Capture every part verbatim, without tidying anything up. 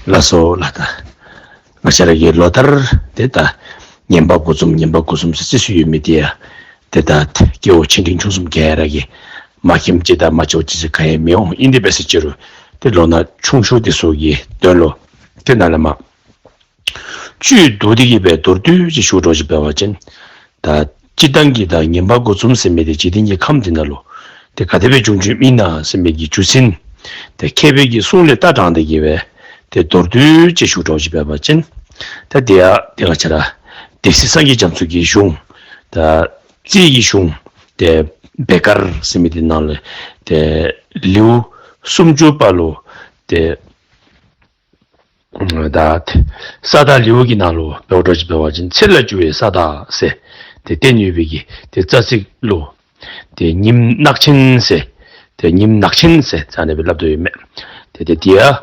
ལགས་སོ་ལགས། ད་ང་བཅས་ར་གི་ལོ་ལྟར་ཏེ་ད་ངན་པ་དགུ་འཛོམས་ངན་པ་དགུ་འཛོམས་ཟེར་རྩིས་སྲོལ་ཡོད་མི་དེ་ཡང་ཏེ་ད་སྐྱེ་བོ་ཆེ་འབྲིང་ཆུང་གསུམ་ག་ར་གིས་མ་མཁྱེནམ་ཅིག་དང་མ་ཆོགཔ་ཅིག་ཟེར་ག་ཡང་མི་འོང་། ཨིན་དེ་འབད་ཟེར་ཅི་རུང་ཏེ་ལོ་ན་ཆུང་ཤོས་དེ་ཚུ་གི་དོན་ལུ་ཏེ་ནཱ་ལས་མར་བཅུད་བསྡུ་སྟེ་གི་སྦེ་མདོར་བསྡུས་ཅིག་ཞུ་འགྱོ་ཅིག་འབད་བ་ཅིན་ད་སྤྱིར་བཏང་གི་ད་ངན་པ་དགུ་འཛོམས་ཟེར་མི་དེ་འཇིག་རྟེན་གྱི་ཁམས་འདི་ནང་ལུ་ཏེ་ག་དེ་སྦེ་བྱུང་བྱུངམ་ཨིན་ན་ཟེར་མི་གི་རྒྱུ་མཚན་ཏེ་མཁས་པའི་གི་གསུང་ལས་ལྟ་དྲངས་ཏེ་གི་སྦེ་ཏེ་མདོར་བསྡུས་ཅིག་ཞུ་འགྱོ་ཅིག་འབད་བ་ཅིན་ད་དེ་ཡང་ཏེ་ང་བཅས་ར་སྡེ་སྲིད་སངས་རྒྱས་རྒྱ་མཚོ་གི་གཞུང་ད་རྩིས་ཀྱི་གཞུང་ཏེ་བཻ་དཀར་ཟེར་མི་དེ་ནང་ལས་ཏེ་ལེའུ་སུམ་ཅུ་པ་ལུ་ཏེ་ད་ས་བདག་ལེའུ་གི་ནང་ལུ་འབད་འགྱོ་ཅིག་འབད་བ་ཅིན་ཚེས་ལ་རྒྱུ་བའི་ས་བདག་ཟེར་ཏེ་བསྟན་ཡོད་པའི་གི་ཏེ་རྩ་ཚིག་ལུ་ཏེ་ཉིམ་ནག་ཆེན་ཟེར་ཏེ་ཉིམ་ནག་ཆེན་ཟེར་ཨ་ནི་སྦེ་སླབ་དོ་ཡོད་མས། ཏེ་ཏེ་དེ་ཡང་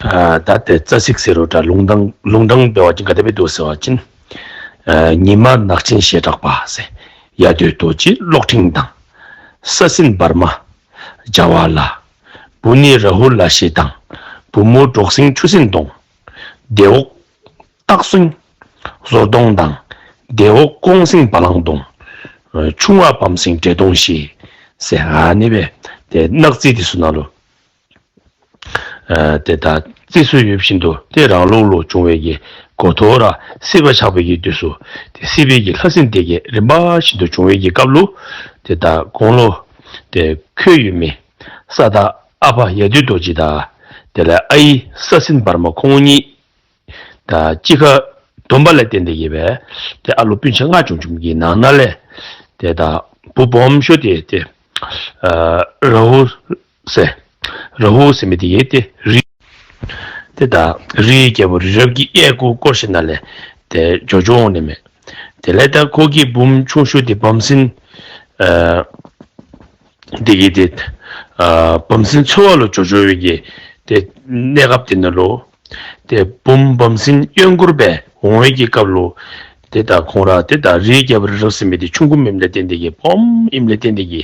ཨ་ད་ཏེ་རྩ་ཚིག་ཟེར་རུང་ད་ལུང་དྲངས་ལུང་དྲངས་འབད་བ་ཅིན་ག་དེ་སྦེ་འདུག་ཟེར་བ་ཅིན་ཨ་ཉི་མ་ནག་ཆེན་ཞེས་གྲགས་པ་ཟེར་ཡ་དོའི་རྡོ་རྗེ་གློག་ཕྲེང་དང་། ས་སྲིན་འབར་མ་བྱ་བ་ལ། བུ་ནི་རཱ་ཧུ་ལ་ཞེས་དང་། བུ་མོ་འབྲོག་སྲིན་ཆུ་སྲིན་གདོང་། དེ་འོག་སྟག་སྲིན་ཟོར་གདོང་དང་། དེ་འོག་ཀོང་སྲིན་བ་ལང་གདོང་། ཆུང་བ་བམ་སྲིན་འདྲེ་གདོང་ཞེས་ཟེར་ཨ་ནི་སྦེ་ཏེ་ནག་རྩིས་དེ་ཚུ་ནང་ལུ་ཨ་ཏེ་ད་རྩིས་སྲོལ་ཡོད་བཞིན་དུ་ཏེ་རང་ལུགས་ལུ་བྱུང་བའི་གི་འགོ་ཐོག་ར་སྲིད་པ་ཆགས་པའི་གི་དུས་སུ་ཏེ་སྲིད་པའི་གི་ལྷ་སྲིན་སྡེ་བརྒྱད་རིམ་པ་བཞིན་དུ་བྱུང་བའི་གི་སྐབས་ལུ་ཏེ་ད་གོང་ལུ་ཏེ་འཁོད་ཡོད་མི་ས་བདག་ཨ་ཕ་ཡ་དོའི་རྡོ་རྗེ་དང་དེ་ལས་ཨའི་ས་སྲིན་འབར་མ་ཁོང་གཉིས་ད་གཅིག་ཁར་སྡོམ་པ་ལས་བརྟེན་ཏེ་གི་སྦེ་ཏེ་ཨ་ལོ་སྤུན་ཆ་ལྔ་བྱུང་བྱུངམ་གི་ནང་ན་ལས་ཏེ་ད་བུ་སྦོམ་ཤོས་དེ་ཏེ་ཨ་རཱ་ཧུ་ཟེར་རཱ་ཧུ་ཟེར་མི་དེ་གིས་ཏེ་རི་ཏེ་ད་རིའི་རྒྱལ་པོ་རི་རབ་ཀྱི་གཡས་སྐོར་བསྐོར་ཞིནམ་ལས་ཏེ་འགྱོ་འགྱོཝ་འོང་ནི་མས། དེ་ལས་ད་ཁོ་གི་བུམོ་ཆུང་ཤོས་དེ་བམ་སྲིན་ཨ་དེ་གིས་ཏེ་ཨ་བམ་སྲིན་འཚོལ་བ་ལུ་འགྱོ་འགྱོ་བའི་གི་ཏེ་གནས་སྐབས་དེ་ནང་ལུ་ཏེ་བུམོ་བམ་སྲིན་གཡོན་སྐོར་སྦེ་འོང་བའི་གི་སྐབས་ལུ་ཏེ་ད་ཁོང་ར་ཏེ་ད་རིའི་རྒྱལ་པོ་རི་རབ་ཟེར་མི་དེ་ཆུང་ཀུ་མེནམ་ལས་བརྟེན་ཏེ་གི་སྦོམ་ཨིནམ་ལས་བརྟེན་ཏེ་གི་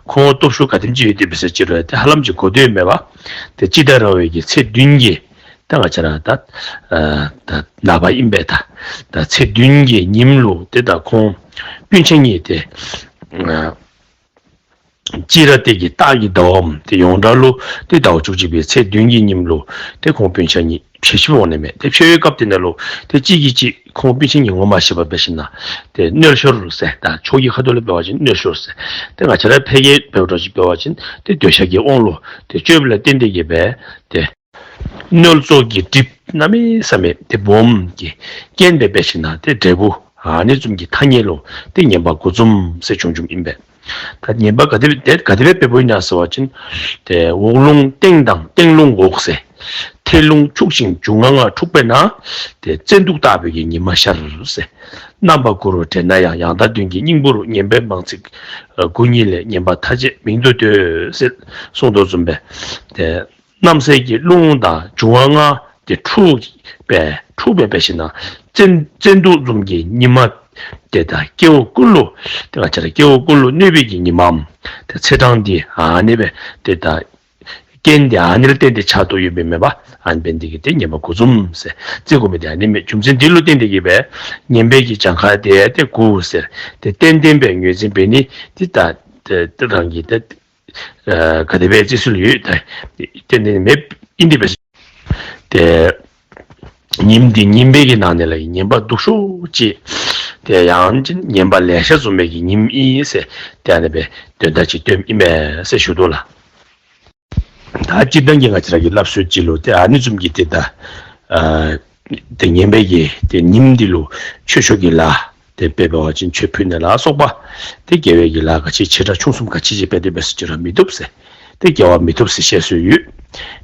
ཁོང་སྟོབས་ཤུགས་ག་དེམ་ཅིག་ཡོད་དེ་འབད་ཟེར་ཅི་རུང་ཏེ་ཧ་ལམ་ཅིག་གོ་དོ་ཡོད་མས་པ། ཏེ་སྤྱི་ཟླ་ར་བའི་གི་ཚེས་བདུན་གྱི་ད་ང་བཅས་ར་ད་ཨ་ད་ནངས་པ་ཨིན་པས། ད་ད་ཚེས་བདུན་གྱི་ཉིནམ་ལུ་ཏེ་ད་ཁོང་སྤུན་ཆ་གཉིས་ཏེ་ཨ་སྤྱི་ར་ཏེ་གི་སྟག་གི་ཟླཝ་འམ་ཏེ་ཡོངས་གྲགས་ལུ་ཏེ་ཟླཝ་བཅུ་གཅིག་པའི་ཚེས་བདུན་གྱི་ཉིནམ་ལུ་ཏེ་ཁོང་སྤུན་ཆ་གཉིས་ཕྱད་ཕྱདཔ་འོང་ནི་མས། ཏེ་ཕྱད་པའི་སྐབས་དེ་ནང་ལུ་ཏེ་གཅིག་གིས་གཅིག་ཁོང་སྤུན་ཆ་གཉིས་ངོ་མ་ཤེས་པར་འབད་ཞིནམ་ལས་ཏེ་གནོད་ཤོར་ཟེར་ད་ཆོས་ཀྱི་ཁ་ཐུག་ལས་འབད་བ་ཅིན་གནོད་ཤོར་ཟེར། ཏེ་ང་བཅས་ར་ཕལ་སྐད་འབད་འགྱོ་ཅིག་འབད་བ་ཅིན་ཏེ་འདོད་ཆགས་ཀྱི་དབང་ལུ་ཏེ་སྤྱོད་པ་ལས་བརྟེན་ཏེ་གི་སྦེ་ཏེ་གནོད་བཙོག་གི་གྲིབ་གནམ་མེད་ས་མེད་ཏེ་སྦོམ་གྱི་རྐྱེན་སྦེ་འབད་ཞིནམ་ལས་ཏེ་འབྲས་བུ་ཨ་ནི་བཟུམ་གྱི་ཐ་སྙད་ལུ་ཏེ་ངན་པ་དགུ་འཛོམས་ཟེར་བྱུང་བྱུངམ་ཨིན་པས། ད་ངན་པ་ག་དེ་སྦེ་ཏེ་ག་དེ་སྦེ་འབདཝ་ཨིན་ན་ཟེར་བ་ཅིན་ཏེ་འོག་རླུང་སྟེང་དང་སྟེང་རླུང་འོག་ཟེར། ཐལ་རླུང་འཁྲུགས་ཤིང་འབྱུང་ལྔ་འཁྲུགས་པས་ན། ཏེ་བཙན་དུག་ལྟ་བུའི་གི་ཉི་མ་ཤར་ཟེར། རྣམ་པ་དགུ་རུ་དྲན་ན་ཡང་། ཡང་དག་དོན་གྱི་སྙིང་པོ་རུ། ངན་པའི་མང་ཚིག་དགུ་ཉིད་ལས། ངན་པ་མཐའ་བཅད་མིང་དུ་འདོད་ཟེར་གསུངས་དོ་བཟུམ་སྦེ་ཏེ་རྣམ་སྲས་ཀྱི་རླུང་དང་འབྱུང་བ་ལྔ་དེ་འཁྲུགས་པས་འཁྲུགས་པས་འབད་ཞིནམ་ལས་བཙན་བཙན་དུག་བཟུམ་གྱི་ཉི་མ་དེ་ད་སྐྱེ་བོ་ཀུན་ལུ་ཏེ་ང་བཅས་ར་སྐྱེ་བོ་ཀུན་ལུ་གནོད་པའི་གི་ཉི་མའམ་ཏེ་ཚེས་གྲངས་འདི་ཨ་ནི་སྦེ་ཏེ་ད་རྐྱེན་འདི་ཨ་ནི་ལུ་བརྟེན་ཏེ་ཆགས་དོ་ཡོདཔ་ཨིན་མས་པ། ཨ་ནི་འབད་ནི་དེ་གིས་ཏེ་ངན་པ་དགུ་འཛོམས་ཟེར་རྩི་དགོ་མི་འདི་ཨ་ནི་མས། རྒྱུ་མཚན་འདི་ལུ་བརྟེན་ཏེ་གི་སྦེ་ངན་པའི་གི་གྱངས་ཁ་དེ་ཏེ་དགུ་ཟེར་ཏེ་ཏན་ཏན་སྦེ་ངོས་འཛིན་འབད་ནི་འདི་ད་ཏེ་ཏེ་རང་གི་ཏེ་ཨ་ག་དེ་སྦེ་རྩི་སྲོལ་ཡོད་ད་ཏན་ཏན་མེདཔ་ཨིན། དེ་འབད་ཏེ་ཉིནམ་འདི་ཉིན་པའི་གི་ནང་ན་ལས་ངན་པ་སྡུག་ཤོས་ཅིག་ཏེ་ཡང་ཅིན་ངན་པ་ལེ་ཤ་འཛོམས་པའི་གི་ཉིནམ་ཨིན་ཟེར་ཏེ་ཨ་ནི་སྦེ་དོན་དག་ཅིག་སྟོནམ་ཨིན་མས་ཟེར་ཞུ་དོ་ལགས། ད་སྤྱིར་བཏང་གི་ང་བཅས་ར་གི་སླབ་སྲོལ་ཅིག་ལུ་ཏེ་ཨ་ནི་བཟུམ་གྱི་ཏེ་ད་ཨ་ཏེ་ངན་པའི་གི་ཏེ་ཉིནམ་འདི་ལུ་ཆོས་ཕྱོགས་ཀྱི་ལཱ་ཏེ་དཔེ་འབད་བ་ཅིན་མཆོད་འབུལ་ནི་ལ་སོགས་པ་ཏེ་དགེ་བའི་གི་ལཱ་ག་ཅི་ཆེ་ཕྲ་ཆུང་གསུམ་ག་ཅི་ཅིག་འབད་དེ་འབད་ཟེར་ཅི་རུང་མི་བཏུབ་ཟེར། ཏེ་དགེ་བ་མི་བཏུབ་ཟེར་བཤད་སྲོལ་ཡོད།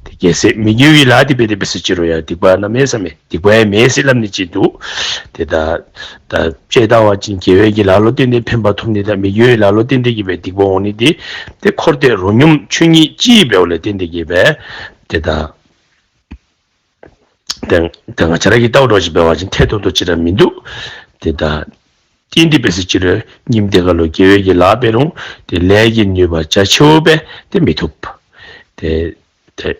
ཏེ་གལ་སྲིད་མི་དགེ་བའི་ལཱ་འདི་འབད་དེ་འབད་ཟེར་ཅི་རུང་ཡང་སྡིག་པ་གནམ་མེད་ས་མེད་སྡིག་པ་ཡང་མེད་ཟེར་སླབ་ནི་ཅིག་འདུག། ཏེ་ད་ད་དཔྱེ་བལྟ་བ་ཅིན་དགེ་བའི་གི་ལཱ་ལུ་བརྟེན་ཏེ་ཕན་པ་ཐོབ་ནི་དང་མི་དགེ་བའི་ལཱ་ལུ་བརྟེན་ཏེ་གི་སྦེ་སྡིག་པ་འོང་ནི་འདི་ཏེ་འཁོར་འདས་རོ་སྙོམས་ཆོས་ཉིད་གཅིག་འབདཝ་ལས་བརྟེན་ཏེ་གི་སྦེ་ཏེ་ད་ཏེ་ཏེ་ང་བཅས་ར་གིས་བལྟཝ་འདྲཝ་ཅིག་འབད་བ་ཅིན་ཐད་ཐོག་ཏོ་ཅིག་ར་མིན་འདུག། ཏེ་ད་ཏེ་འདི་འབད་ཟེར་ཅི་རུང་ཉིནམ་དེ་ཁར་ལུ་དགེ་བའི་གི་ལཱ་འབད་རུང་ཏེ་ལས་ཀྱི་ནུས་པ་རྒྱ་ཆེཝ་སྦེ་ཏེ་མི་ཐོབ། ཏེ་ཏེ་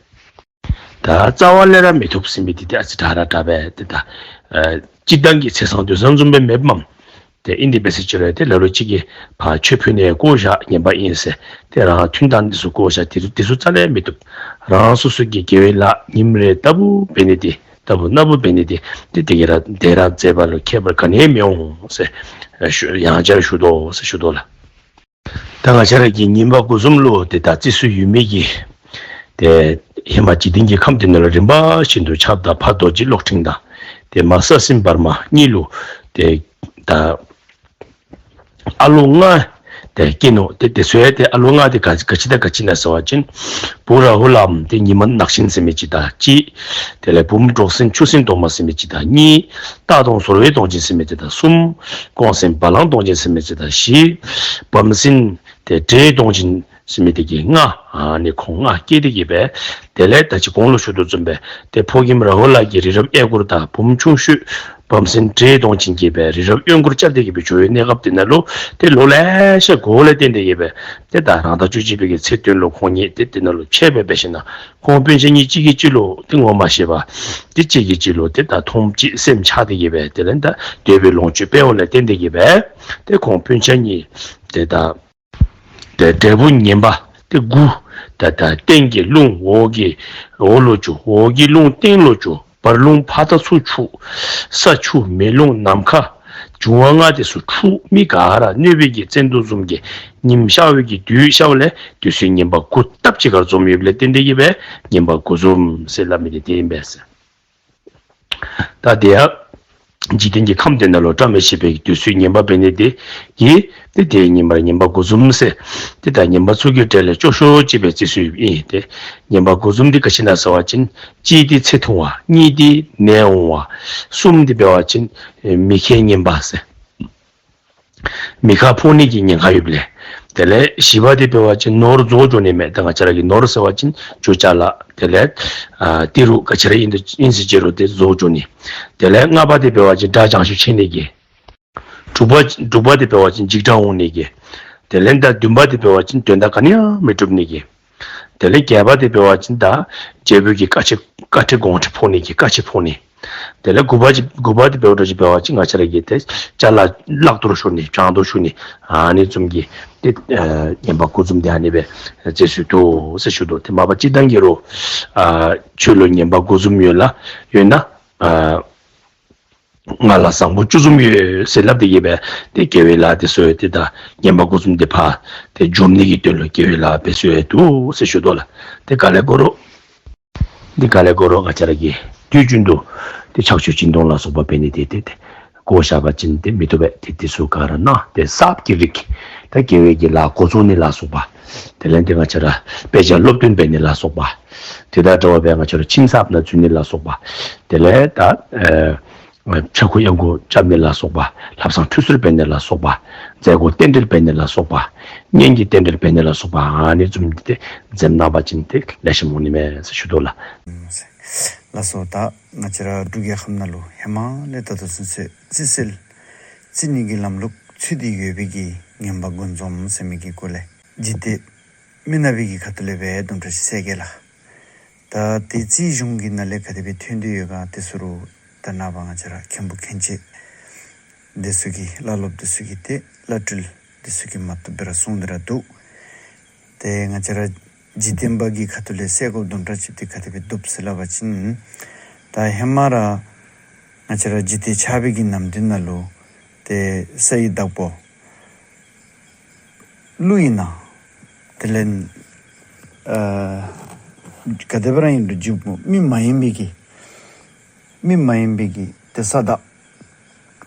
ད་ ད་རྩ་བ་ལས་ར་མི་ཐུབ་ཟེར་མི་འདི་ཏེ་ཨ་ཙི་དྲག་ར་དྲག་པས། ཏེ་ད་ཨ་སྤྱིར་བཏང་གི་ཚེས་བཟང་དུས་བཟང་བཟུམ་སྦེ་མེདཔ་མས། ཏེ་ཨིན་ཏེ་འབད་ཟེར་ཅི་རུང་ཏེ་ལ་ལུ་ཅིག་གིས་ཕར་མཆོད་ཕུལ་ནི་བཀོ་བཞག་ངན་པ་ཨིན་ཟེར། ཏེ་རང་ཐུན་དང་འདི་ཚུ་བཀོ་བཞག། དེ་ཚུ་དེ་ཚུ་རྩ་ལས་མི་བཏུབ། རང་སོ་སོ་གི་དགེ་བའི་ལཱ་ཉིནམ་རེ་ལྟ་བུ་འབད་ནི་འདི་ལྟ་བུ་ན་བུ་འབད་ནི་འདི་ཏེ་དེ་གིས་ར་དེ་ར་མཛད་པ་ལུ་ཁྱད་པར་ག་ནི་ཡང་མི་འོང་ཟེར་ཞུ་ཡང་བསྐྱར་ཞུ་དོ་ཟེར་ཞུ་དོ་ལགས། ད་ང་བཅས་ར་གི་ངན་པ་དགུ་འཛོམས་ལུ་ཏེ་ད་བརྩི་སྲུང་ཡོད་མི་གི་ཏེ་ཧེ་མ་འཇིག་རྟེན་གྱི་ཁམས་འདི་ནང་ལུ་རིམ་པ་བཞིན་དུ་ཁྱབ་བདག་ཕ་རྡོ་རྗེ་གློག་ཕྲེང་དང་ཏེ་མ་ས་སྲིན་འབར་མ་གཉིས་ལུ་ཏེ་ད་ཨ་ལོ་ལྔ་ཏེ་སྐྱེས་ནུག། ཏེ་དེ་ཚུ་ཡང་ཏེ་ཨ་ལོ་ལྔ་འདི་ག་ག་ཅི་དང་ག་ཅི་ཨིན་ན་ཟེར་བ་ཅིན་བུ་ར་ཧུ་ལའམ་ཏེ་ཉི་མ་ནག་ཅན་ཟེར་མི་ཅིག་དང་གཅིག། དེ་ལས་བུམོ་འབྲོག་སྲིན་ཆུ་སྲིན་གདོང་མ་ཟེར་མི་ཅིག་དང་གཉིས། སྟག་གདོང་ཟོར་བའི་གདོང་ཅན་ཟེར་མི་ཅིག་དང་གསུམ། ཀོང་སྲིན་བ་ལང་གདོང་ཅན་ཟེར་མི་ཅིག་དང་བཞི། བམ་སྲིན་ཏེ་འདྲེའི་གདོང་ཅན་ཟེར་མི་འདི་གིས་ལྔ། ཨ་ནི་ཁོང་ལྔ་སྐྱེས་ཏེ་གིས་སྦེ་དེ་ལས་ད་ཅི་གོང་ལུ་ཞུ་དོ་བཟུམ་སྦེ་ཏེ་ཕོ་རྒནམ་ར་ཧུ་ལ་གིས་རི་རབ་གཡས་སྐོར་དང་བུམོ་ཆུང་ཤོས་བམ་སྲིན་འདྲེའི་གདོང་ཅན་གྱིས་སྦེ་རི་རབ་གཡོན་སྐོར་བཅར་ཏེ་གིས་སྦེ་འགྱོ་བའི་གནས་སྐབས་འདི་ནང་ལུ་ཏེ་ལོ་ལེ་ཤ་འགོར་ལས་བརྟེན་ཏེ་གིས་སྦེ་ཏེ་ད་རང་ཟླ་བཅུ་གཅིག་པའི་གི་ཚེས་བདུན་ལུ་ཁོང་གཉིས་ཏེ་དེ་ནང་ལུ་ཕྱད་པ་འབད་ཞིན་ན་ཁོང་སྤུན་ཆ་གཉིས་གཅིག་གིས་གཅིག་ལུ་ཏེ་ངོ་མ་ཤེས་པར་ཏེ་གཅིག་གིས་གཅིག་ལུ་ཏེ་ད་མཐོངམ་ཅིག་སེམས་ཆགས་ཏེ་གིས་སྦེ་དེ་ལས་ད་འདོད་པའི་ལོངས་སྤྱོད་སྤེལ་བ་ལས་བརྟེན་ཏེ་གིས་སྦེ་ཏེ་ཁོང་སྤུན་ཆ་གཉིས་ཏེ་ད་ཏེ་འབྲས་བུ་ངན་པ་ཏེ་དགུ། ད་ད་སྟེང་གི་རླུང་འོག་གི་འོག་ལུ་འགྱུར། འོག་གི་རླུང་སྟེང་ལུ་འགྱུར། བར་རླུང་ཕར་དང་ཚུར་འཁྲུག། ས་ཆུ་མེ་རླུང་ནམ་མཁའ་འབྱུང་བ་ལྔ་དེ་ཚུ་འཁྲུག། མི་ག་ར་གནོད་པའི་གི་བཙན་དུག་བཟུམ་གྱི་ཉིམ་ཤར་བའི་གི་དུས་ཤར་བ་ལས་དུས་ཚོད་ངན་པ་དགུ་སྟབས་གཅིག་ཁར་འཛོམས་ཡོདཔ་ལས་བརྟེན་ཏེ་གིས་སྦེ་ངན་པ་དགུ་འཛོམས་ཟེར་སླབ་མི་འདི་དེ་ཨིན་པས་ཟེར། ད་དེ་ཡང་འཇིག་རྟེན་གྱི་ཁམས་འདི་ནང་ལུ་བཀྲ་མི་ཤིས་པའི་དུས་ཚོད་ངན་པ་འབད་ནི་དེ་གིས་ཏེ་དེ་ཉིནམ་ར་ངན་པ་དགུ་འཛོམས་ཟེར། ཏེ་ད་ངན་པ་ཚུ་གི་གྲས་ལས་སྐྱོ་ཤོས་ཅིག་སྦེ་བརྩི་སྲུང་ཡོདཔ་ཨིན། ཏེ་ངན་པ་དགུ་འཛོམས་འདི་ག་ཅི་ཨིན་ན་ཟེར་བ་ཅིན་གཅིག་འདི་ཚེ་ཐུང་བ། གཉིས་འདི་ནད་འོང་བ། གསུམ་འདི་འབད་བ་ཅིན་མི་ཁའི་ངན་པ་ཟེར། མི་ཁ་ཕོག་ནི་གི་ཉེན་ཁ་ཡོདཔ་ལས། དེ་ལས་བཞི་པ་འདི་འབད་བ་ཅིན་ནོར་རྫོགས་འགྱོ་ནི་མས། ད་ང་བཅས་ར་གི་ནོར་ཟེར་བ་ཅིན་ཆུ་ཅ་ལ་དེ་ལས་ཨ་ཏི་རུ་ག་ཅི་ར་ཨིན་དོ་ཨིན་ཟེར་ཅི་རུང་ཏེ་རྫོགས་འགྱོ་ནི། དེ་ལས་ལྔ་པ་འདི་འབད་བ་ཅིན་དགྲ་བྱང་ཤུལ་ཆད་ནི་གི། དྲུག་པ་དྲུག་པ་འདི་འབད་བ་ཅིན་འཇིགས་སྐྲག་འོང་ནི་གི། དེ་ལས་ད་བདུན་པ་འདི་འབད་བ་ཅིན་དོན་དག་ག་ནི་ཡང་མི་འགྲུབ་ནི་གི། དེ་ལས་བརྒྱད་པ་འདི་འབད་བ་ཅིན་ད་རྒྱལ་པོ་གི་བཀའ་ཆད་བཀའ་ཁྲིམས་དགོངས་ཁྲེལ་ཕོག་ནི་གི་བཀའ་ཆད་ཕོག་ནི། དེ་ལས་དགུ་པ་ཅིག་དགུ་པ་འདི་འབད་བ་ཅིན་འབད་བ་ཅིན་ང་བཅས་ར་གི་ཏེ་ཅ་ལ་བརླག་སྟོར་ཤོར་ནི་བྱང་སྟོར་ཤོར་ནི་ཨ་ནི་བཟུམ་གྱི་ཏེ་ཨ་ངན་པ་དགུ་འཛོམས་འདི་ཨ་ནི་སྦེ་བརྩི་སྲུང་འདུག་ཟེར་ཞུ་དོ། ཏེ་མ་པ་སྤྱིར་བཏང་གི་རུང་ཨ་ཆོས་ལུ་ངན་པ་དགུ་འཛོམས་ཡོད་ལ་ཡོད་ན་ཨ་ང་ལ་བཟང་པོ་བཅུ་འཛོམས་ཡོད་ཟེར་སླབ་སྟེ་གིས་སྦེ་ཏེ་དགེ་བའི་ལཱ་དེ་ཚུ་ཡང་ཏེ་ད་ངན་པ་དགུ་འཛོམས་དེ་ཕར་ཏེ་འཇོམས་ནི་གི་དོན་ལུ་དགེ་བའི་ལཱ་འབད་སྲོལ་ཡང་འདུག་ཟེར་ཞུ་དོ་ལགས། ཏེ་ག་ལས་གོ་རུང་འདི་ག་ལས་གོ་རུང་ང་བཅས་ར་གིས་དུས་རྒྱུན་དུ་ཏེ་ཕྱག་མཆོད་སྦྱིན་གཏོང་ལ་སོགས་པ་འབད་ནི་དེ་ཏེ་ཏེ་བཀོ་བཞག་པ་ཅིན་ཏེ་མི་བཏུབ་པས། ཏེ་དེ་ཚུ་ག་ར་ནང་ཏེ་གསརཔ་གི་རིགས་ད་དགེ་བའི་གི་ལཱ་འགོ་བཙུགས་ནི་ལ་སོགས་པ། དེ་ལས་ཏེ་ང་བཅས་ར་དཔེ་ཆ་སློབ་སྟོན་འབད་ནི་ལ་སོགས་པ། དེ་དང་འདྲ་བ་སྦེ་ང་བཅས་ར་ཁྱིམ་གསརཔ་ནང་འཛུལ་ནི་ལ་སོགས་པ། དེ་ལས་ད་ཨེ་ཕྱྭ་འགུགས་གཡང་འགུགས་རྐྱབ་ནི་ལ་སོགས་པ། ལྷ་བསང་ཁྲུས་གསོལ་འབད་ནི་ལ་སོགས་པ། མཛད་སྒོ་རྟེན་འབྲེལ་འབད་ནི་ལ་སོགས་པ། གཉེན་གྱི་རྟེན་འབྲེལ་འབད་ནི་ལ་སོགས་པ་ཨ་ནི་བཟུམ་འདི་ཏེ་འཛེམ་གནང་བ་ཅིན་ཏེ་ལེགས་ཤོམ་འོང་ནི་མས་ཟེར་ཞུ་དོ་ལགས། ལགས་སོ། ད་ང་བཅས་ར་འབྲུག་རྒྱལ་ཁབ་ནང་ལུ་ཧེ་མ་ལས་ད་ལྟོ་ཚུན་ཚོད་བརྩི་སྲུང་བརྩི་ནི་གི་ལམ་ལུགས་ཚུད་དེ་ཡོད་པའི་གི་ངན་པ་དགུ་འཛོམས་ཟེར་མི་གི་སྐོར་ལས་འཇིག་རྟེན་མི་ནག་པའི་གི་ཁ་ཐུག་ལས་སྦེ་དུམ་གྲ་ཅིག་བཤད་གེ་ལགས། ད་དེ་རྩིས་གཞུང་གི་ནང་ལས་ག་དེ་སྦེ་ཐོན་ཏེ་ཡོད་ག་དེ་ཚུ་རུང་ད་ནངས་པ་ང་བཅས་ར་མཁན་པོ་མཁན་ཆེན་དེ་ཚུ་གིས་བླ་སློབ་དེ་ཚུ་གིས་ཏེ་བླ་སྤྲུལ་དེ་ཚུ་གིས་མ་བཏུབ་སྦེ་ར་གསུངས་ཏེ་ར་འདུག། ཏེ་ང་བཅས་ར་འཇིག་རྟེན་པ་གི་ཁ་ཐུག་ལས་བཤད་དགོཔ་དུམ་གྲ་ཅིག་འདི་ག་དེ་སྦེ་འདུག་ཟེར་སླབ་པ་ཅིན་ད་ཧེ་མ་ར་ང་བཅས་ར་འཇིག་རྟེན་ཆགས་པའི་གི་ནམ་དུས་ནང་ལུ་ཏེ་ས་ཡི་བདག་པོ་ཀླུ་ཨིན་ན། དེ་ལས་ཨ་ག་དེ་སྦེ་ར་ཨིན་རུང་འཇིག་པོ་མི་མ་ཡིན་པའི་གི་མི་མ་ཡིན་པའི་གི་ཏེ་ས་བདག་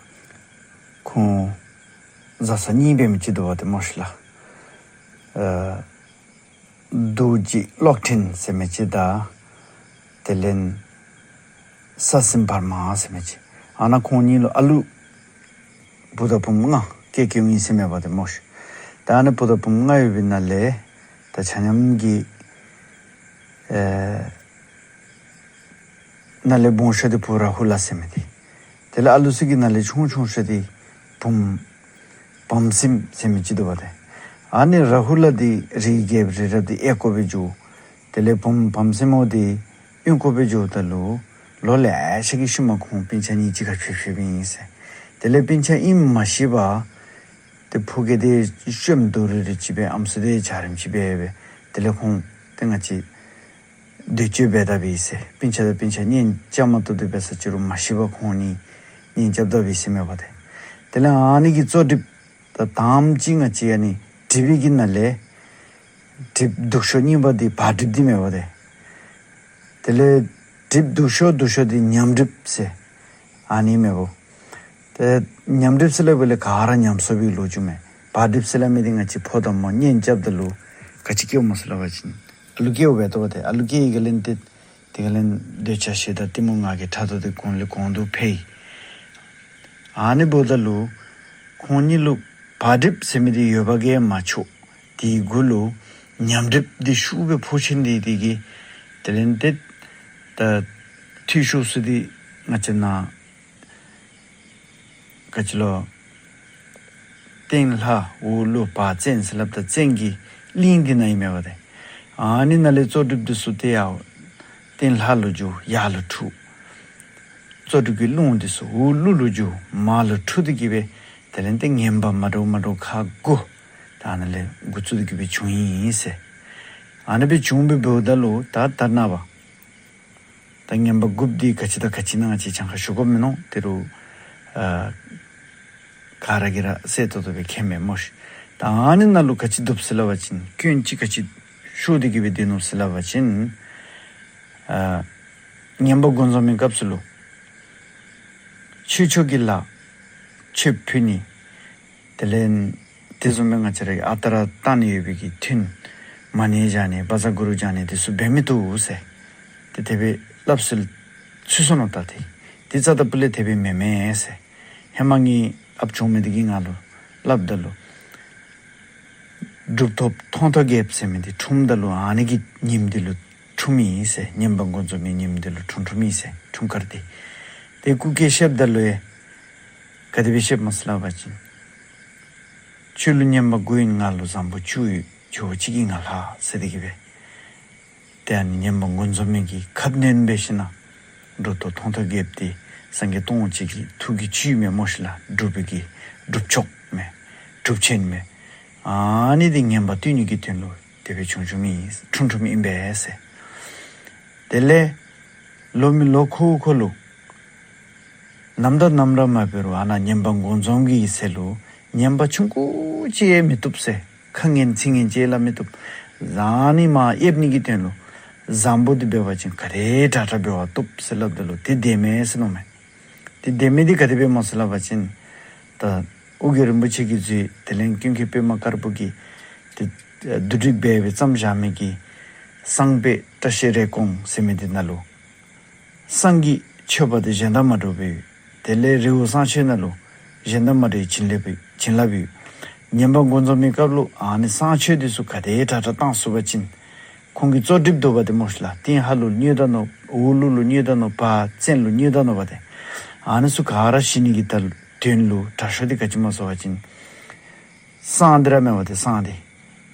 ཁོང་བཟའ་ཚང་གཉིས་འབད་མི་ཅིག་འདུག་པ་ཏེ་སྨོ་ཤིག་ལགས། ཨ་རྡོ་རྗེ་གློག་ཕྲེང་ཟེར་མི་ཅིག་དང་དེ་ལས་ས་སྲིན་འབར་མ་ཟེར་མི་ཅིག། ཨ་ནཱ་ཁོང་གཉིས་ལུ་ཨ་ལུ་བུ་དང་བུམོ་ལྔ་སྐྱེས་སྐྱེསཝ་ཨིན་ཟེར་མས་པ་ཏེ་སྨོ་ཤིག། ད་ཨ་ནི་བུ་དང་བུམོ་ལྔ་ཡོད་པའི་ནང་ལས་ད་ཆ་མཉམ་གྱི་ཨེ་ནང་ལས་སྦོམ་ཤོས་འདི་བུ་ར་ཧུ་ལ་ཟེར་མི་འདི། དེ་ལས་ཨ་ལུ་ཚུ་གི་ནང་ལས་ཆུང་ཆུང་ཤོས་འདི་བུམོ་བམ་སྲིན་ཟེར་མི་ཅིག་འདུག་པ་ཏེ། ཨ་ནི་ར་ཧུ་ལ་འདི་རིའི་རྒྱལཔོ་རི་རབ་འདི་གཡས་སྐོར་སྦེ་འགྱོ། དེ་ལས་བུམོ་བམ་སྲིན་མོ་འདི་ གཡུས་སྐོར་སྦེ་འགྱོཝ་ད་ལུ་ལོ་ལེ་ཤ་གི་ཤུལ་མ་ཁོང་སྤུན་ཆ་གཉིས་གཅིག་ཁར་ཕྱད་ཕྱདཔ་ཨིན་ཟེར། དེ་ལས་སྤུན་ཆ་ཨིནམ་མ་ཤེས་པར་ཏེ་ཕོ་སྐྱེས་དེ་ཤོམ་དུ་རི་རི་ཅིག་སྦེ་ཨམ་སྲུ་དེ་འཇའ་རིསམོ་ཅིག་སྦེ་སྦེ་དེ་ལས་ཁོང་ཏེ་ང་བཅས་འདོད་སྤྱོད་འབད་དཔ་ཨིན་ཟེར། སྤུན་ཆ་དང་སྤུན་ཆ་གཉེན་རྐྱབ་མ་བཏུབ་དེ་འབད་ས་ཅིག་རུང་མ་ཤེས་པར་ཁོང་གཉིས་གཉེན་རྐྱབ་དཔ་ཨིན་ཟེར་མས་པ་ཏེ། དེ་ལས་ཨ་ནི་གི་གཙོ་གྲིབ་ད་དང་པ་ཅིག་ང་བཅས་ཨ་ནི་གྲིབ་པའི་གི་ནང་ལས་གྲིབ་སྡུག་ཤོས་གཉིས་པ་འདི་བག་གྲིབ་འདི་མས་པ་ཏེ། དེ་ལས་གྲིབ་སྡུག་ཤོས་སྡུག་ཤོས་འདི་ཉམས་གྲིབ་ཟེར་ཨ་ནི་མས་པ། ཏེ་ཉམས་གྲིབ་ཟེར་སླབ་པ་ལས་ག་ར་ཉམས་སོང་བའི་ལོ་རྒྱུས་མས། བག་གྲིབ་ཟེར་སླབ་མི་འདི་ང་བཅས་ཕོ་དང་མོ་གཉེན་རྐྱབ་ད་ལུ་ག་ཅི་སྐྱེཝ་སྨོ་ཟེར་སླབ་པ་ཅིན་ཨ་ལུ་སྐྱེཝ་འབད་དོ་པ་ཏེ། ཨ་ལུ་སྐྱེ་བའི་སྒང་ལས་ཏེ་དེ་སྒང་ལས་འདོད་ཆགས་ཞེ་སྡང་གཏི་མུག་ང་རྒྱལ་ཕྲག་དོག་དེ་གོང་ལས་གོང་དུ་འཕེལ། ཨ་ནི་འབདཝ་ད་ལུ་ཁོང་གཉིས་ལུ་བག་གྲིབ་ཟེར་མི་འདི་ཡོད་པ་གིས་མ་ཆོག། དེའི་གུ་ལུ་ཉམས་གྲིབ་འདི་ཤུགས་སྦེ་ཕོག་ཞིནམ་ལས་དེ་གིས་དེ་ལས་ཏེ་ད་འཐུས་ཤོར་ས་འདི་ང་བཅས་ནཱ་ག་ཅི་ལོ། སྟེང་ལྷ་འོག་ཀླུ་བར་བཙན་ཟེར་སླབ་ད་བཙན་གྱི་གླིང་འདི་ནང་ཨིན་མས་པ་ཏེ། ཨ་ནི་ནང་ལས་གཙོ་གྲིབ་འདི་ཚུ་ཏེ་ཡར་སྟེང་ལྷ་ལུ་འགྱོ་ཡར་ལུ་འཁྲུག། གཙོ་གྲིབ་ཀྱི་རླུང་འདི་ཚུ་འོག་ཀླུ་ལུ་འགྱོ་མར་ལུ་འཁྲུག་སྟེ་གིས་སྦེ་དེ་ལས་ཏེ་ངན་པ་མ་འདྲཝ་མ་འདྲཝ་ཁག་དགུ་ད་ཨ་ནཱ་ལས་འགོ་བཙུགས་ཏེ་གིས་སྦེ་བྱུང་ཡི་ཟེར། ཨ་ནི་སྦེ་བྱུང་སྦེ་འབདཝ་ད་ལུ་ད་ད་ནངས་པ་ད་ངན་པ་དགུཔོ་འདི་ག་ཅི་དང་ག་ཅི་ཨིན་ན་ང་བཅས་གྱངས་ཁ་ཞུ་དགོཔ་མིན་ནུག། དེ་རུང་ཨ་ག་ར་གིས་ར་གསལ་ཏོག་ཏོ་སྦེ་མཁྱེནམ་མས་སྨོ་ཤིག། ད་ཨ་ནི་ནང་ལུ་ག་ཅི་འདུག་ཟེར་སླབ་པ་ཅིན་སྐྱོན་ཅིག་ག་ཅི་ཤོར་ཏེ་གིས་སྦེ་སྡོད་ནུག་ཟེར་སླབ་པ་ཅིན་ཨ་ངན་པ་དགུ་འཛོམས་པའི་སྐབས་སུ་ལུ་ཆོས་ཕྱོགས་ཀྱི་ལཱ་མཆོདཔ་ཕུལ་ནི། དེ་ལས་དེ་བཟུམ་སྦེ་ང་བཅས་ར་གི་ཨ་རྟག་ར་བཏང་ནི་ཡོད་པའི་གི་ཐུན་མ་ཎི་བགྱང་ནི་བཛྲ་གུ་རུ་བགྱང་ནི་དེ་ཚུ་འབད་མི་བཏུབ་ཟེར། ཏེ་དེ་སྦེ་སླབ་སྲོལ་ཚུད་སོང་ནུག་ད་ཏེ། དེ་རྩ་ད་པུ་ལས་དེ་སྦེ་མེན་མས་ཟེར། ཧེ་མ་ངེའི་ཨཔ་ཆུང་མི་འདི་གིས་ང་ལུ་སླབ་ད་ལུ་གྲུབ་ཐོབ་མཐོང་ཐོས་རྒྱལཔོ་ཟེར་མི་འདི་འཁྲུངསམ་ད་ལུ་ཨ་ནི་གི་ཉིནམ་འདི་ལུ་འཁྲུངས་མི་ཨིན་ཟེར། ངན་པ་དགུ་འཛོམས་མི་ཉིནམ་འདི་ལུ་འཁྲུངས་འཁྲུངསམ་ཨིན་ཟེར། འཁྲུངས་སྐར་འདི། ཏེ་སྐུ་སྐྱེ་བཞེསཔ་ད་ལུ་ཡང་ག་དེ་སྦེ་བཞེསཔ་སྨོ་ཟེར་སླབ་པ་ཅིན་ཁྱོད་ལུ་ངན་པ་དགུ་ཨིན་ང་ལུ་བཟང་པོ་བཅུ་ཡོད། ཇོ་བོ་གཅིག་གིས་ང་ལྷག་ཟེར་ཏེ་གིས་སྦེ། ཏེ་ཨ་ནི་ངན་པ་དགུ་འཛོམས་མི་གི་ཁ་གནོན་འབད་ཞིན་ན་གྲུབ་ཐོབ་མཐོང་ཐོས་རྒྱལཔོ་འདི་སངས་རྒྱས་སྟོང་གཅིག་གི་ཐུགས་ཀྱི་བཅུད་མས་སྨོ་ཤིག་ལགས། གྲུབ་པའི་གི་གྲུབ་མཆོག་མས། གྲུབ་ཆེན་མས། ཨ་ནི་འདི་ངན་པ་བཏུལ་ནི་གི་དོན་ལུ་དེ་སྦེ་བྱུང་བྱུངམ་ཨིན། འཁྲུངས་འཁྲུངསམ་ཨིན་པས་ཟེར། དེ་ལས་ལོ་མི་ལོ་ཁོ་ཁོ་ལུ་ནམ་དང་ནམ་ར་མ་འབད་རུང་ཨ་ནཱ་ངན་པ་དགུ་འཛོམས་ཀྱི་ཚེ་ལུ་ངན་པ་ཆུང་ཀུ་ཅིག་ཡང་མི་བཏུབ་ཟེར། ཁ་ངན་ཚིག་ངན་ཅིག་སླབ་མི་བཏུབ། བཟང་ནི་མར་ཡེབ་ནི་གི་དོན་ལུ་བཟང་པོ་འདི་འབད་བ་ཅིན་ག་དེ་དྲག་དྲག་འབད་བ་བཏུབ་ཟེར་སླབ་ད་ལུ་དེ་བདེན་མས་ཟེར་མནོཝ་མས། དེ་བདེན་མི་འདི་ག་དེ་སྦེ་སྨོ་ཟེར་སླབ་པ་ཅིན་ད་ཨོ་རྒྱན་རིན་པོ་ཆེ་གིས་མཛད་དེ་ལས་ཀུན་མཁྱེན་པདྨ་དཀར་པོ་གིས་ཏེ་བསྡུ་སྒྲིག་འབད་སྦེ་བརྩམས་བཞག་མི་གི་གསང་སྦས་བཀྲ་ཤིས་རེ་སྐོང་ཟེར་མི་འདི་ནང་ལུ་གསང་གི་མཆོད་པ་འདི་གཞན་དང་མ་འདྲཝ་སྦེ་ཡོད། དེ་ལས་རི་བོ་གསང་མཆོད་ནང་ལུ་གཞན་དང་མ་འདྲཝ་བྱིན་རླབས་ཡོད། བྱིན་རླབས་ཡོད། ངན་པ་དགུ་འཛོམས་མི་སྐབས་ལུ་ཨ་ནི་གསང་མཆོད་འདི་ཚུ་ག་དེ་དྲག་དྲག་བཏང་ཚུགས་པ་ཅིན་ཁོང་གི་གཙོ་གྲིབ་འདུག་པ་འདི་སྨོ་ཤིག་ལགས། སྟེང་ལྷ་ལུ་མཉེས་ད་ནུག། འོག་ཀླུ་ལུ་མཉེས་ད་ནུག། བར་བཙན་ལུ་མཉེས་ད་ནུག་པ་འདི། ཨ་ནི་ཚུ་ག་ར་ཞི་ནི་གི་ད་དོན་ལུ་དྲག་ཤོས་འདི་ག་ཅི་སྨོ་ཟེར་བ་ཅིན་བསང་འདི་ར་མས་པ་འདི། བསང་འདི་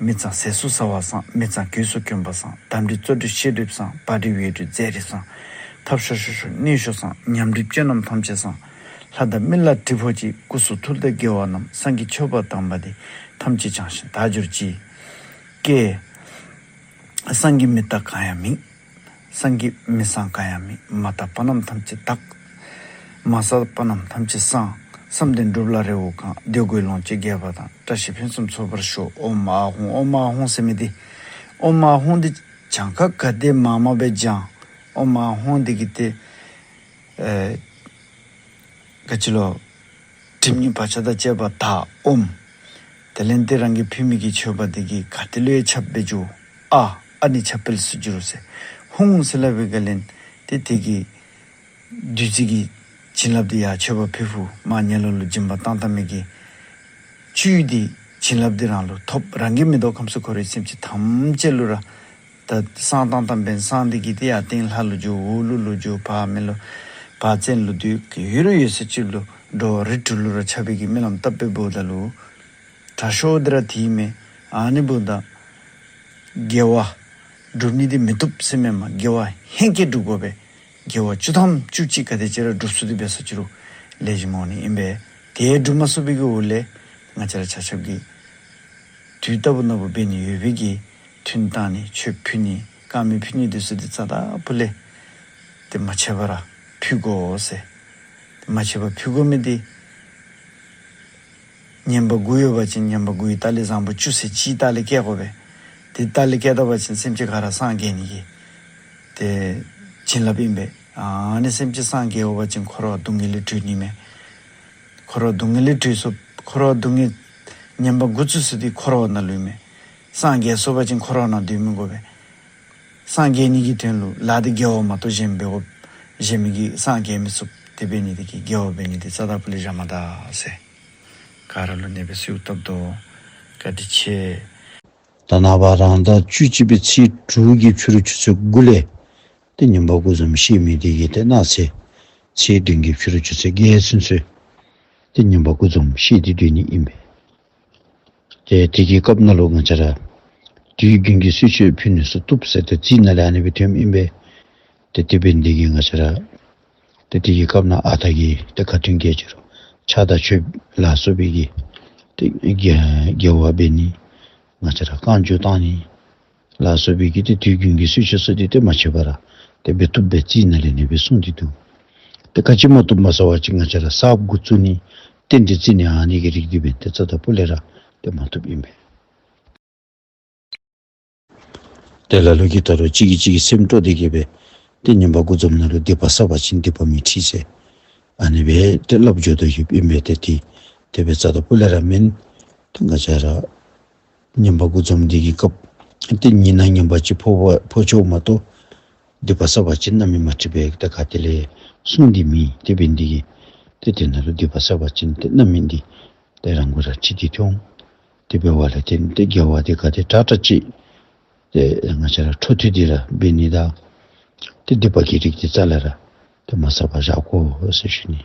མི་གཙང་ཟས་སུ་ཟ་བ་བསང་། མི་གཙང་གོས་སུ་གྱོན་པ་བསང་། དམ་གྲིབ་གཙོ་གྲིབ་ཤེས་གྲིབ་བསང་། བག་གྲིབ་ཡོད་གྲིབ་རྫས་གྲིབ་བསང་། ཐབ་ཤོར་ཤོར་ཤོར་གནོད་ཤོར་བསང་། ཉམས་གྲིབ་སྐྱོན་རྣམས་ཐམས་ཅད་བསང་། ལྷ་དང་མི་ལ་གྲིབ་ཕོག་ཅིག། སྐུ་གསུང་ཐུགས་དང་འགལ་བ་རྣམས། བསང་གི་མཆོད་པ་དམ་པ་འདི། ཐམས་ཅད་བྱང་ཞིང་དག་གྱུར་ཅིག། ཀྱེ། བསང་གི་མི་རྟག་གང་ཡང་མེད། བསང་གི་མི་བསང་གང་ཡང་མེད། མ་དག་པ་རྣམས་ཐམས་ཅད་དག། མ་བསགས་པ་རྣམས་ཐམས་ཅད་བསང་། བསམ་དོན་འགྲུབ་ལ་རེ་བ་བསྐང་། འདོད་དགུའི་ལོངས་སྤྱོད་རྒྱས་པ་དང་། བཀྲ་ཤིས་ཕུན་སུམ་ཚོགས་པར་ཤོག། ཨོཾ་ཨཱཿཧཱུྃ། ཨོཾ་ཨཱཿཧཱུྃ་ཟེར་མི་འདི་ཨོཾ་ཨཱཿཧཱུྃ་འདི་གྱངས་ཁ་ག་དེ་མང་མང་སྦེ་བགྱང་། ཨོཾ་ཨཱཿཧཱུྃ་འདི་གིས་ཏེ་ཨེ་ག་ཅི་ལོ། སྒྲིབ་གཉིས་བག་ཆགས་དང་བཅས་པ་དག་ཨོཾ། དེ་ལས་ཏེ་རང་གིས་ཕུལ་མི་གི་མཆོད་པ་འདི་གིས་ག་ཏེ་ལུ་ཡང་ཁྱབ་སྦེ་འགྱོ། ཨཱཿ། ཨ་ནི་ཁྱབ་སྤེལ་ཚུ་འགྱོ་རུང་ཟེར། ཧཱུྃ་ཟེར་སླབ་པའི་སྒང་ལས་ཏེ་དེ་གི་བདུད་རྩི་གི་བྱིན་རླབས་འདི་ཡར་མཆོད་པ་ཕུལ་ཕུལཝ་མར་ངན་སློང་ལུ་སྦྱིན་པ་བཏང་བཏང་མི་གི་བཅུད་འདི་བྱིན་རླབས་འདི་རང་ལུ་ཐོབ། རང་གིས་མི་ལྡོག་ཁམས་གསུམ་འཁོར་བའི་སེམས་ཅན་ཐམས་ཅད་ལུ་ར་ད་བསང་བཏང་བཏངམ་འབདན་བསང་འདི་གིས་ཏེ་ཡར་སྟེང་ལྷ་ལུ་འགྱོ། འོག་ཀླུ་ལུ་འགྱོ། བར་མི་ལུ་བར་བཙན་ལུ་འགྱོ། ག་ཡོད་རུང་ཡོད་ས་ཅིག་ལུ་འགྲོ་བ་རིགས་དྲུག་ལུ་ར་ཁྱབ་པའི་གི་སྨོན་ལམ་བཏབ་སྦེ་འབདཝ་ད་ལུ་དྲག་ཤོས་འདི་ར་དེ་མས། ཨ་ནི་འབདཝ་ད་དགེ་བ་ སྒྲུབ་ནི་འདི་མི་བཏུབ་ཟེར་མེན་མས། དགེ་བ་ཧེང་སྐལ་སྒྲུབ་དགོ་པས། དགེ་བ་བཅུ་ཐམ་བཅུ་གཅིག་ག་དེ་ཅིག་ར་སྒྲུབ་ཚུགས་ཏེ་འབད་ས་ཅིག་རུང་ལེགས་ཤོམ་འོང་ནི་ཨིན་པས། དེ་སྒྲུབ་མ་ཚུགས་པའི་གི་འོག་ལས་ང་བཅས་ར་ཆ་ཁྱབ་ཀྱིས་དུས་རྟག་བུ་ནམ་བུ་འབད་ནི་ཡོད་པའི་གི་ཐུན་བཏང་ནི་མཆོད་ཕུལ་ནི་དཀར་མེ་ཕུལ་ནི་འདི་ཚུ་འདི་རྩ་དང་ཕུ་ལས་ཏེ་མ་ཆད་པར་ཕུལ་དགོ་ཟེར། མ་ཆད་པར་ཕུལ་དགོ་མི་འདི་ངན་པ་དགུ་ཡོད་པ་ཅིན་ངན་པ་དགུ་ཡི་ལྟག་ལས་བཟང་པོ་བཅུ་ཟེར་གཅིག་ལྟག་ལས་བཀལ་དགོ་པས། དེ་ལྟག་ལས་བཀལ་ད་པ་ཅིན་སེམས་ཅན་ག་ར་སངས་རྒྱས་ནི་གི་ཏེ་བྱིན་རླབས་ཨིན་པས། ཨ་ནི་སེམས་ཅན་སངས་རྒྱས་འོང་པ་ཅིན་འཁོར་བ་སྡུག་བསྔལ་ལས་གྲོལ་ནི་མས། འཁོར་བ་སྡུག་བསྔལ་ལས་གྲོལ་སོ། འཁོར་བ་སྡུག་བསྔལ་ངན་པ་དགུ་བཅུ་ཟེར་འདི་འཁོར་བ་ནང་ལུ་ཨིན་མས། སངས་རྒྱས་སོ་པ་ཅིན་འཁོར་བ་ནང་སྡོད་མི་དགོ་པས། སངས་རྒྱས་ནི་གི་དོན་ལུ་ལཱ་འདི་དགེ་བ་མ་གཏོགས་གཞན་འབད་དགོ། གཞན་མི་གིས་སངས་རྒྱས་མི་ཚུགས། དེ་འབད་ནི་འདི་གིས་དགེ་བ་འབད་ནི་འདི་རྩ་དང་ཕུ་ལས་བཞག་མ་ད་ཟེར། ག་ར་ལུ་ནེ་སྦེ་གསོལཝ་བཏབ་དོ། བཀའ་དྲིན་ཆེ། ད་ནངས་པ་རང་ཟླ་བཅུ་གཅིག་པའི་ཚེས་དྲུག་གི་ཕྱི་རུ་ཆུ་ཚོད་དགུ་ལས་ཏེ་ཉིན་པ་དགུ་འཛོམས་བཤད་མི་འདི་གིས་ཏེ་གནངས་ཚེ་ཚེས་བདུན་གྱི་ཕྱི་རུ་ཆུ་ཚོད་བརྒྱད་ཚུན་ཚོད་ཏེ་ཉིན་པ་དགུ་འཛོམས་བཤད་དེ་སྡོད་ནི་ཨིན་པས། ཏེ་དེ་གི་སྐབས་ནང་ལུ་ང་བཅས་ར་དུས་རྒྱུན་གྱི་གསོལ་མཆོད་ཕུལ་ནི་ཚུ་བཏུབ་ཟེར་ཏེ་རྩིས་ནང་ལས་ཨ་ནི་སྦེ་ཐོནམ་ཨིན་པས། ཏེ་དེ་འབད་ནི་འདི་གིས་ང་བཅས་ར་ཏེ་དེ་གི་སྐབས་ནང་ཨ་རྟག་གི་ཏེ་ཁ་ཐུན་གྱི་ཕྱག་དང་མཆོད་ལ་སོགས་པའི་གི་ཏེ་དགེ་དགེ་བ་འབད་ནི་ང་བཅས་ར་རྐང་མགྱོགས་བཏང་ནི་ལ་སོགས་པའི་གི་ཏེ་དུས་རྒྱུན་གྱི་གསོལ་མཆོད་ཚུ་འདི་ཏེ་མ་ཆད་པར་ཏེ་འབད་བཏུབ་པའི་རྩིས་ནང་ལས་ཨ་ནི་སྦེ་གསུངས་ཏེ་འདུག། ཏེ་ག་ཅི་མ་བཏུབ་མས་ཟེར་བ་ཅིན་ང་བཅས་ར་གསརཔ་འགོ་བཙུགས་ནི་རྟེན་འབྲེལ་བརྩི་ནི་ཨ་ནི་གི་རིགས་འདི་འབདན་ཏེ་རྩ་དང་ཕུ་ལས་ར་ཏེ་མ་བཏུབ་ཨིན་པས། ཏེ་ལ་ལུ་གིས་ད་རུང་གཅིག་གིས་གཅིག་གི་སེམས་སྤྲོ་སྟེ་གིས་སྦེ་ཏེ་ཉིན་པ་དགུ་འཛོམས་ནང་ལུ་སྡིག་པ་བསགས་པ་ཅིན་སྡིག་པ་མི་འཁྲི་ཟེར་ཨ་ནི་སྦེ་ཏེ་སླབ་འགྱོ་དོ་ཡོདཔ་ཨིན་པས། ཏེ་དེ་དེ་སྦེ་རྩ་དང་ཕུ་ལས་ར་མེན། ཏེ་ང་བཅས་ར་ཉིན་པ་དགུ་འཛོམས་འདི་གི་སྐབས་ཏེ་ཉིན་ནང་ངན་པ་ཅིག་ཕོག་པ་ཕོག་ཆོགཔ་མ་གཏོགས་སྡིག་པ་བསགས་པ་ཅིན་རྣམ་སྨིན་མ་འཁྲི་བས། ཏེ་ག་ཏེ་ལས་གསུངས་ཏེ་མེད། དེ་འབད་ནི་འདི་གིས་ཏེ་དེ་ནང་ལུ་སྡིག་པ་བསགས་པ་ཅིན་ཏེ་རྣམ་སྨིན་འདི་ཏེ་རང་གུ་ར་འཁྲི་སྟེ་འཐོན། དེ་འབདཝ་ལས་བརྟེན་ཏེ་དགེ་བ་འདི་ག་དེ་དྲག་དྲག་ཅིག་ཏེ་ང་བཅས་ར་འཕྲོ་མཐུད་དེ་ར་འབད་ནི་དང་ཏེ་སྡིག་པ་གི་རིགས་འདི་རྩ་ལས་ར་ཏེ་མ་བསགས་པར་བཞག་དགོ་ཟེར་ཞུ་ནི།